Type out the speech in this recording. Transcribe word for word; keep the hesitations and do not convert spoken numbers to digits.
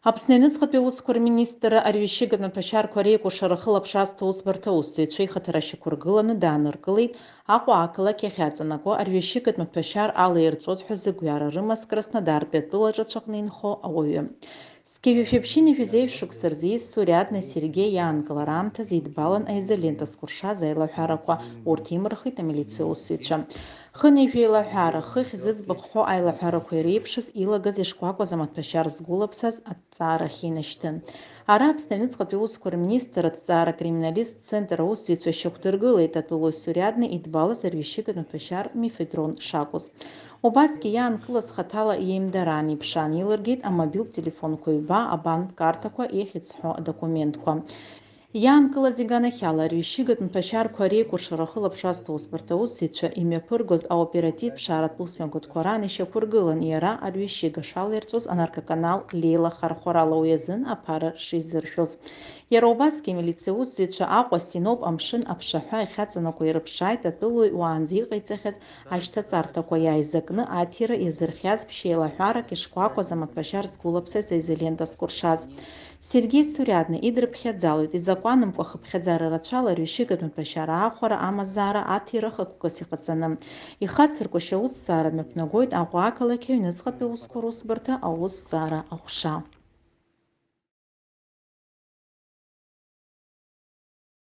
Аԥсны аҩныҵҟатәи аусқәа рминистрра арҩашьыгатә маҭәашьарқәа реикәыршара ахылаԥшра азҭо аусбарҭа аусзуҩцәа ихаҭара шьақәыргыланы дааныркылеит Аҟәа ақалақь ахь аҵанакуа арҩашьыгатә маҭәашьар алаирҵәоит ҳәа зыгәҩара рымаз Краснодартәи атәылаҿы аҵәаҟны инхо ауаҩы. Зқьи жәшәи ԥшьынҩажәи зеижә шықәса рзы ииз Суриадни Сергеи иаанкылара аамҭазы идбалан аизолента зкәыршаз аилаҳәарақәа, урҭ имырхит амилициа усзуҩцәа. Хынҩажәи еилаҳәара, хыхь зыӡбахә ҳәо аилаҳәарақәа иреиԥшыз, илагаз ишкәакәаз амаҭәашьар згәылаԥсаз аҭҵаарахь инашьҭын. Ара Аԥсны аҩныҵҟатәи аусқәа рминистр аҭҵаара акриминалисттә центр аусзуҩцәа шьақәдыргылеит атәылаҩ Суриадни идбалаз арҩашьыгатә маҭәашьар мефедрон шакәыз. Убасгьы иаанкылаз хаҭала иеимдараан иԥшаан, илыргеит амобилтә телефонқәа ҩба, абанк карҭақәа, иахьыӡҳәо адокументқәа. Иаанкылаз иганахьала арҩашьыгатә маҭәашьарқәа реикәыршара ахылаԥшра азҭо аусбарҭа аусзуҩцәа имҩаԥыргоз аоперативтә ԥшааратә усмҩаԥгатәқәа раан ишьақәыргылан иара арҩашьыга шалаирҵәоз анаркоканал леилахархәарала уи азын аԥара шизыршәоз. Иара убасгьы амилициа усзуҩцәа Аҟәа Синоп амшын аԥшаҳәа иахьаҵанакуа ирыԥшааит атәылаҩ уаанӡа иҟаиҵахьаз ашьҭаҵарҭақәа иааизакны аҭира иазырхиаз ԥшьеилаҳәарак ишкәакәаз амаҭәашьар згәылаԥсаз аизолента зкәыршаз. Сергеи Суриадни идрыԥхьаӡалоит, изакәанымкәа хыԥхьаӡара рацәала арҩашьыгатә маҭәашьар аахәара амазаара аҭира хықәкыс иҟаҵаны. Ихацыркәашьа аусҭҵаара мҩаԥнагоит Аҟәа ақалақь аҩныҵҟатәи аусқәа русбарҭа аусҭҵаара аҟәша.